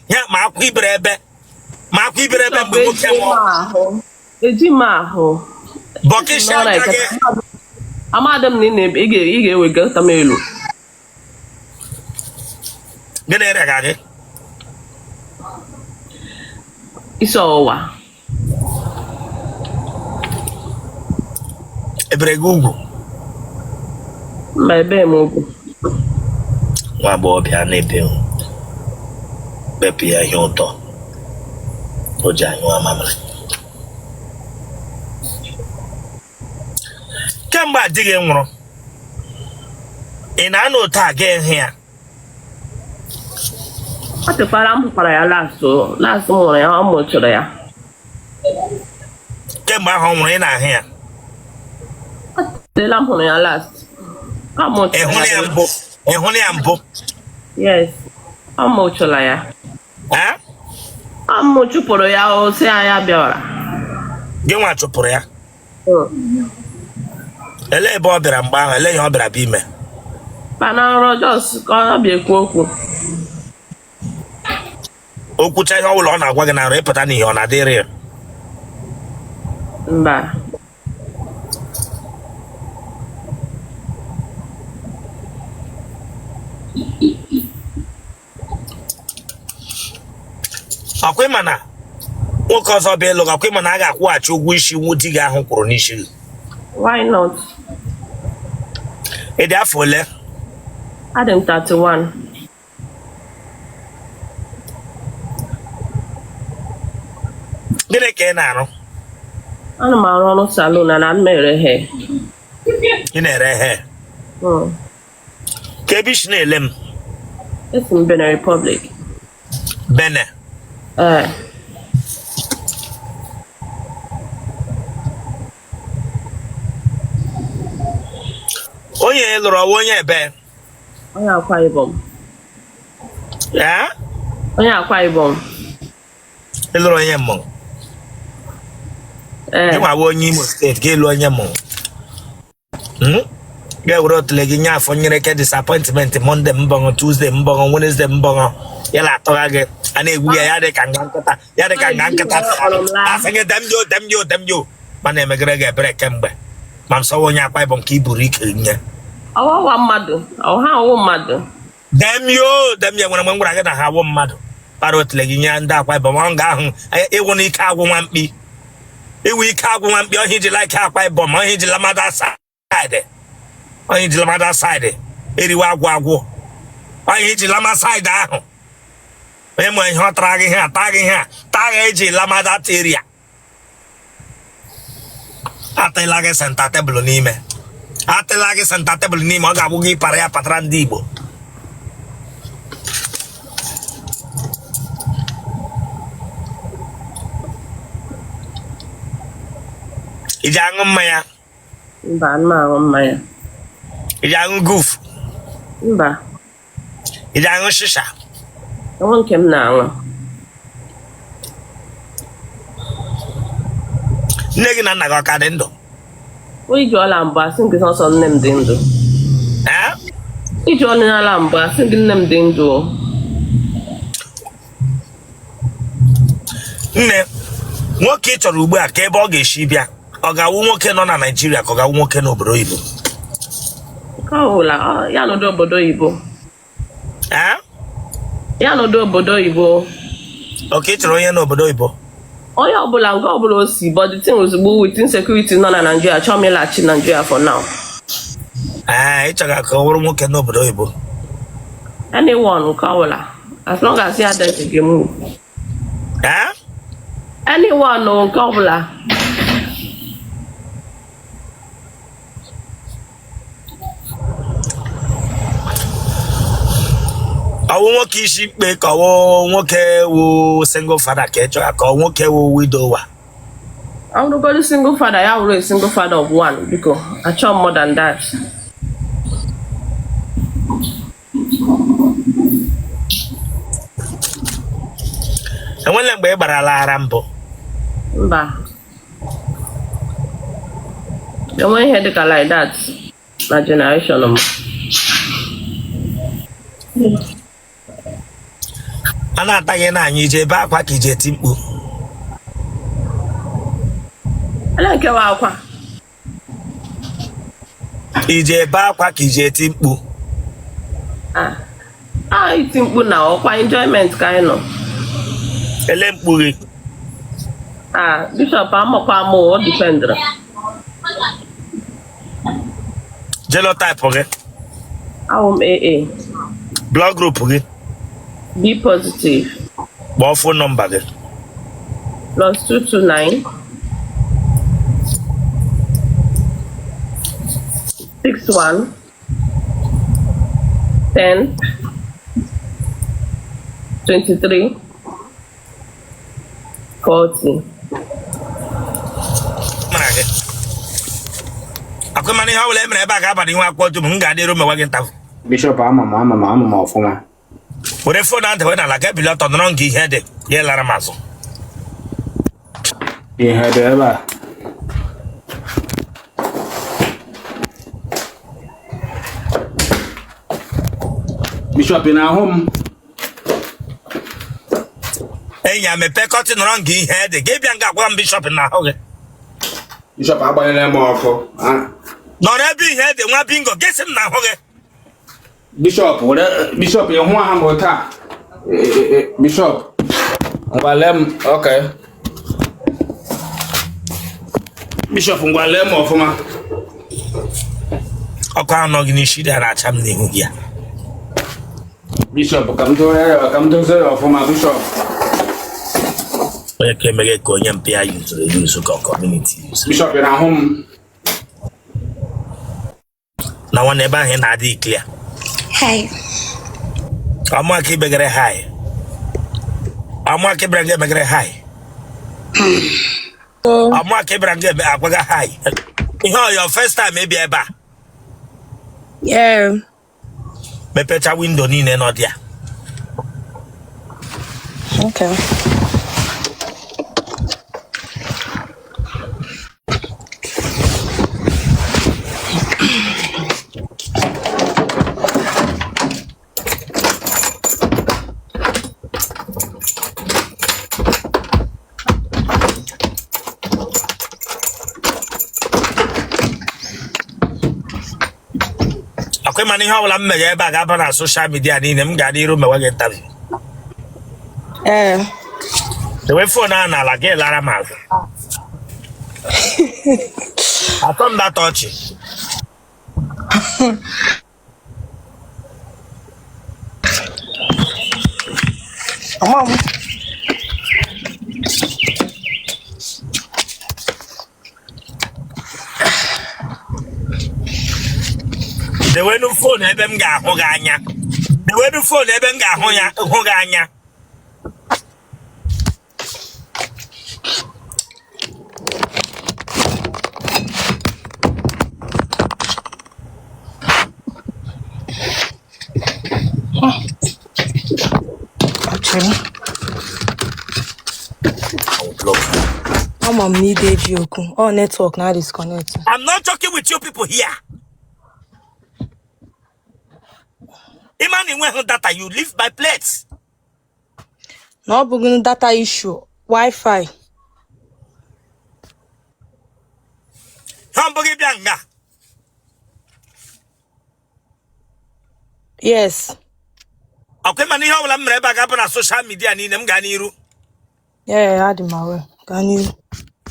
Ya ma akwa ibere ebe ma akwa ibere ebe mgbe nwoke nwụrụ. Eji m ahụ. Bọkịsị aka gị. Amadị m na ị ga-ewegata m elu. Gịnị rịaga gị? Isi ọwụwa. Ebere gị ugwu? Mba, ebe m ugwu. Nwa agbọghọbịa na-ebe bepụ ya ihe ụtọ o ji anyụ amamịrị. Kemgbe di gị nwụrụ, ị na-anọ otu a ga ịhụ ya? Ọ tekwara m hụkwara ya last last m hụrụ ya, ọ mụchara ya. Kemgbe ahụ ọ nwụrụ, ị na-ahụ ya? Ọ teela m hụrụ ya last. Ọ Ị hụla mụchara ya mbụ? Ị hụla ya mbụ? Yes, ọ mụchara ya. Eh? Ọ mụ chụpụrụ ya, o sị ya ya bịara. Gị nwa chụpụrụ ya? Elee ebe ọ bịara mgbe ahụ? Elee ihe ọ bịara bụ ime? Mana nrọ just ka ọ bịa ekwu okwu. O kwucha ihe ọ bụla ọ na-agwa gị na nrọ, ị pụta n'ihe ọ na-adịrị ya? Mba. Ọkwa ị ma na nwoke ọzọ bịa ịlụ gị, ọkwa ị ma na a ga-akwụghachi ụgwọ isi nwu di gị ahụ kwụrụ n'isi gị? Why not? Ị dị afọ ole? Adị m 31. Gịnị ka ị na-arụ? Ana m arụ ọrụ salon na m ere hair. Ị na-ere hair? Kee ebe i si na-ele m? Esi m Benin Republic. Benin? Ee. Onye ị lụrụ, ọ wụ onye ebe? Onye Akwa Ibom. Ee? Onye Akwa Ibom. Ị lụrụ onye mmọnwụ? Ee. Gị nwa wụ onye Imo steeti, gị lụọ onye mmọnwụ. Ga-ewere otule gị nye afọ nyere ke disappointment. Monday mbọṅụ, Tuesday mbọṅụ, Wednesday mbọṅụ, ya na-atọgha gị, a na-egwu ya, ya dị ka nga nkịta, ya dị ka nga nkịta. Asị gị damn you, damn you, damn you, mana emegere gị ebere kemgbe ma m sọwa onye Akwa Ibom ka i buru ike nye. Ọwawa mmadụ, ọha ọwụ mmadụ. Damn you, damn you. Nwere mgbe m gwara gị na ha awụ mmadụ? Kpara otule gị nye ndị Akwa Ibom ọ nga ahụ ịwụ na ike agwụ nwa mkpi, iwu ike agwụ nwa mkpi. Ọhịa iji like Akwa Ibom, ọhịa iji lamada side, ọhịa iji lamada side eriwe agwụ agwụ, ọhịa iji lama side ahụ. Onye ma ihe ọ tara gị, ihe a taa gị, ihe a taa gị, eji lamada area atịla gị center table n'ime, atịla gị center table n'ime. Ọ ga-abụ gị para ya patara ndị Igbo. I ji aṅụ mmanya? Mba, ana m aṅụ mmanya. I ji aṅụ guf? Mba. I ji aṅụ shisha? Enwe nke m na-aṅụ. Nne gị na nna gị ọ ka dị ndụ? Ị jụọla mbụ, asị gị sọsọ nne m dị ndụ. Ee? Ị jụọla mbụ, asị gị nne m dị ndụ. Nne, nwoke ị chọrọ ugbu a, kee ebe ọ ga-esi bịa? Ọ ga-awụ nwoke nọ na Naịjirịa ka ọ ga-awụ nwoke n'obodo oyibo? Nke ọ bụla, ya nọdụ obodo oyibo. Ee? Ya nọdụ obodo oyibo. Okay, ị chọrọ onye n'obodo oyibo? Onye ọbụla, nke ọbụla o si, but the thing ozugbo with insecurity nọ na Nigeria, achọghị m ịlaghachi Nigeria for now. Ee, ị chọrọ ka ọ bụrụ nwoke n'obodo oyibo? Anyone, nke ọbụla, as long as ya adịghị m. Ee? Anyone, nke ọbụla. Ọ wụ nwoke isi mkpe ka ọ wụ nwoke wụ single father ka ị chọrọ, ka ọ nwoke wụ widower? Ọ bụrụgodị single father, ya wụrụ a single father of one, biko, achọghị m more than that. Enwela mgbe ị gbarala ara mbụ? Mba, enweghị ihe dịka like that na generation m. A na-ata gị n'anya, ije ebe akwa ka ije eti mkpu? Ele nke wa akwa. Ije ebe akwa ka ije eti mkpu? Ah, iti mkpu na ọkwa enjoyment ka anyị nọ. Ele mkpu gị? Ah, Bishop, amakwa ama, ọ dependara. Genotype gị? Awụ m AA. Blood group gị? B positive. Kpọọ phone number gị. +229 61 10 23 40. Mara gị akwa mana ihe ọ bụla e mere ebe a ga-aba n'ihu akwụkwọ dum m ga-adịru mewa gị ntafụ. Bishop, ama m, ama m, ama m ọfụma. Were phone ahụ dewe n'ala, ga ebili ọtọ nọrọ nga ihe dị ya lara m azụ. Ihe dị ebe a. Bishop, ị na-ahụ m? Enyi ya, mepee curtain, nọrọ nga ihe dị gị bịa nga agwa m Bishop na ahụ gị. Bishop, agbanyela m ọkụ. Nọrọ ebe ihe dị, nwa bingo gị sị m na ahụ gị. Bishop, were Bishop, ị hụ aha m taa. Bishop, ngwa lee m, okay. Bishop, ngwa lee m ọfụma. Ọkụ ahụ nọ gị n'isi dị na-acha m n'ihu gị ya. Bishop, ka m dozie ya, ka m dozie ya ọfụma, Bishop. Onye ka emeghe ka onye mpe ya yuzuru eyuzu ka community yuzuru. Bishop, ị na-ahụ m? Na nwanne, ebe ahụ ị na-adị clear. Hi. Ọmụaka ibegere hi, ọmụaka ibere nga emegere hi, ọmụaka ibere nga eme agwaga hi. Ihe ọ your first time ịbịa ebe a? Yeah. Mepecha window niile nọ dị ya. Okay. Akwa mana ihe ọbụla m meghe ebe a ga-aba na social media niile, m ga n'iru mewe gị interview. Ee. Dewe phone ahụ n'ala, gị lara m azụ, atọ m data ọchị. Ama m. Dewenu phone ebe m ga-ahụ gị anya, dewenu phone ebe m ga-ahụ ya, hụ gị anya. Actually, I will block you. Ama m na ide eji okwu. Ọ network na disconnect. I'm not joking with you people here. Ịma na enweghị data, you leave my place. Na ọ bụghị data issue, Wi-Fi. Ha mbụ gị bịa nga? Yes. Ọkwa ịma na ihe ọbụla m mere ebe a ga-abụ na social media niile, m gaa n'iru. Yeah, adị m aware. Gaa n'ihu.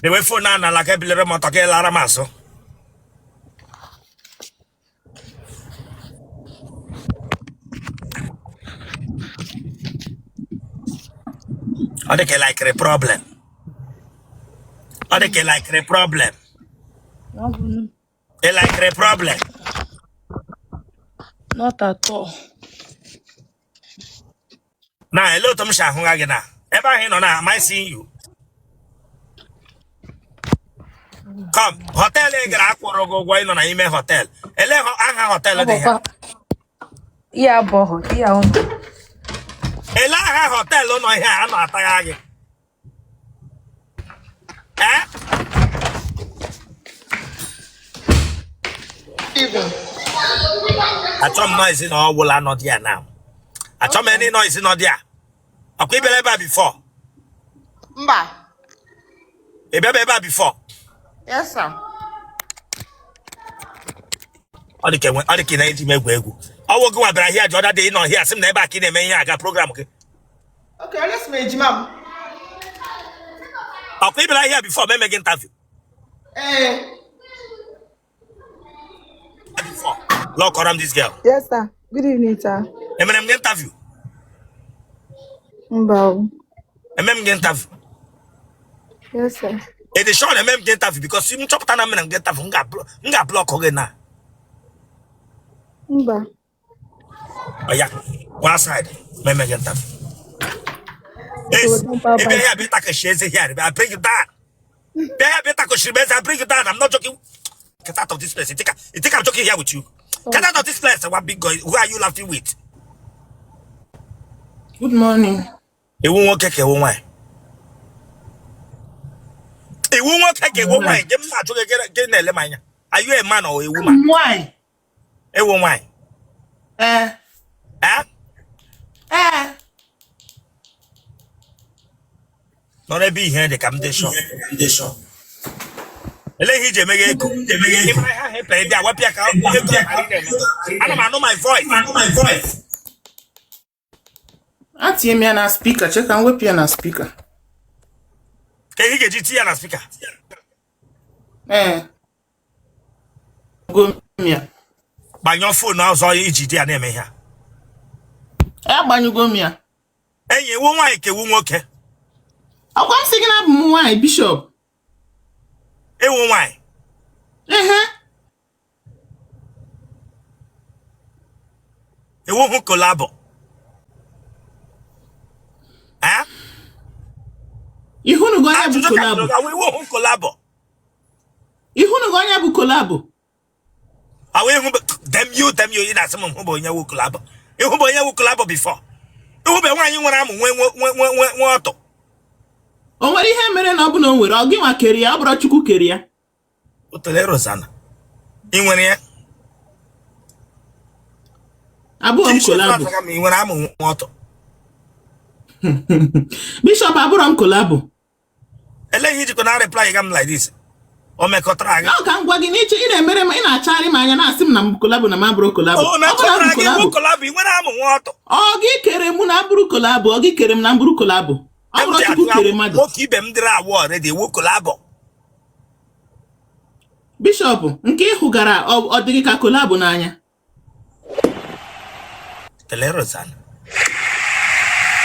Dewe phone ahụ n'ala ka ebilere m ọtọ ka ị lara m azụ. Ọ dị ka ị likere problem, ọ dị ka ị likere problem. Na ọ bụ Ị likere problem? Not at all. Na ele otu m si ahụga gị na ebe ahụ ị nọ na, am I seeing you? Come, hotel ị gara akwụrụ gị ụgwọ, ị nọ na ime hotel, ele aha hotel Ọ dị ha? bụkwa ihe abụọ, ihe ahụ. Ele aha hotel nọ ihe a na-atagha gị, ee? Achọ m noise na ọgwụla nọ dị ya now. Achọ m any noise nọ dị ya. Ọkwa ị bịara ebe a before? Mba. Ị bịaba ebe a before? Yes, sir. Ọ dị ka enwe, ọ dị ka ị na-eji m egwu egwu. Ọ wụ gị nwa bịara here the other day, ị nọ here sị m na ebe a ka ị na-eme ihe aga program gị. Okay, let's m ejima m. Ọkwa ị bịara here before ma eme gị interview? Ee. Before. Lọkọrọ m this girl. Yes, sir. Good evening, sir. Emere m gị interview? Mba o. Eme m gị interview? Yes, sir. Ị dị sure na eme m gị interview? Because m chọpụta na mere m gị interview, m ga-block gị na. Mba. Oya, go outside. Ma eme gị interview. Yes. Bye Ị bịa bye. here bịa takeshi eze here. I bring you down. Bịa here bịa takeshi eze. I bring you down. I'm not joking. Get out of this place. You think I'm joking here with you? Get out of this place. One big guy. Who are you laughing with? Good morning. Ị wụ nwoke ka ị wụ nwaanyị? Ị wụ nwoke ka ị wụ nwaanyị? Gị m na-ajụ gị, gị na-ele m anya. Are you a man or a woman? Nwanyị. Ị wụ nwaanyị? Ee. Eh? Ee. Nọrọ ebe ihe dị ka m dị sure. Elee ihe iji emeghe ego? Ị mara ihe ahụ epere dị a, wepụ ya ka ego ghara ị na-eme. Ana m anụ my voice. Atinye m ya na speaker, che ka m wepụ ya na speaker. Ka ihe ị ga-eji tinye ya na speaker? Ee. Go m ya. Gbanyụọ phone ọzọ iji dị ya na-eme ihe a. Agbanyụgo m ya. Enyi, ị wụ nwaanyị ka ị wụ nwoke? Ọkwa m sị gị na abụ m nwaanyị, Bishop. Ị wụ nwaanyị? Ehe. Ị wụhụ collabo? Eh? Ihunugo onye bụ Ajụjụ ka collabo. jụrụ gị, awụ iwu hụ collabo? Ihunugo onye bụ collabo. Awụ ihu dem you, dem you, ị na-asị m hụ bụ onye wu collabo. Ihu bụ onye wu collabo before? Ihu bụ nwaanyị nwere amụ nwe nwe nwe nwe nwe ọtọ? O nwere ihe mere na ọ bụ na o nwere ọ gị nwa kere ya, ọ bụrụ Chukwu kere ya. Otele Rosanna. Ị nwere ya? Abụọ m collabo. Ma ị nwere amụ nwe ọtọ? Bishop, abụrọ m collabo. Elee ihe ijikọ na reply ga m like this? O mekọtara gị? Ọ ka m gwa gị na iche ị na-emere m, ị na-achagharị m anya na-asị m na m collabo na m abụrụ collabo. O Ọ bụrụ abụ mekọtara gị collabo. bụ collabo, ị nwere amụ nwe ọtọ? Ọ gị kere mụ na abụrụ collabo, ọ gị kere m na mbụrụ collabo. Ọ bụrụ Chukwu kere mmadụ. Nwoke ibe m dịrị awụ already wu collabo. Bishop, nke ị hụgara ọ dịghị ka collabo n'anya. Tele Rosanna.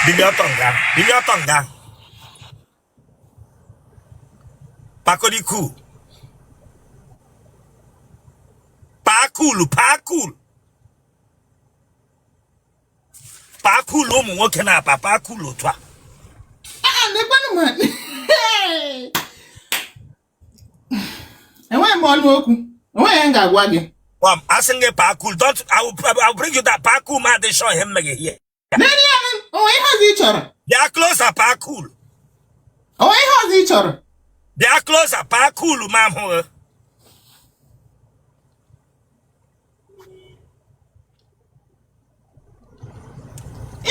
Bilie ọtọ nga. Bilie ọtọ nga. Pakodi cool. Paa cool, paa cool. Paa cool ụmụ nwoke na-apa, paa cool otu a. Ah, nekwanụ m. Enweghị m ọnụ okwu. Enweghị ihe m ga-agwa gị. Asị m gị paa cool. Don't I will bring you that paa cool ma dị sure ihe m meghe here. N'elu ya nụ, o nwere ihe ọzọ ị chọrọ? Bịa closer, paa cool. O nwere ihe ọzọ ị chọrọ? Bịa closer, paa cool ma m hụ gị. Ị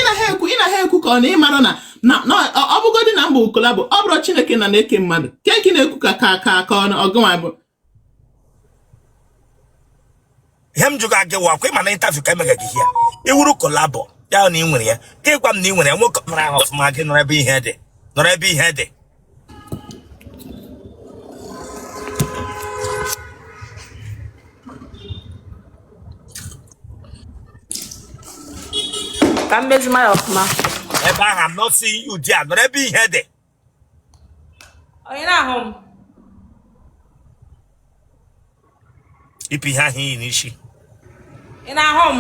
naghị ekwu ka ọ na ịmara na ọ bụgodị na mba collabo, ọ bụrụ Chineke na na-eke mmadụ ke nke na-ekwu ka ọ ọgụnwa bụ. Ihe m jụga gị wụ akwa ịma na interview ka emega gị here. Iwuru collabo ya na ị nwere ya, ka ịgwa m na ị nwere ya. Nwoke mara ahụ ọfụma, gị nọrọ ebe ihe dị, nọrọ ebe ihe dị. Ka m mezima ya ọfụma. Ebe ahụ, I'm not seeing you there. Nọrọ ebe ihe dị. Onye na-ahụ m? Ịpụ ihe ahụ iyi n'isi. Ị na-ahụ m?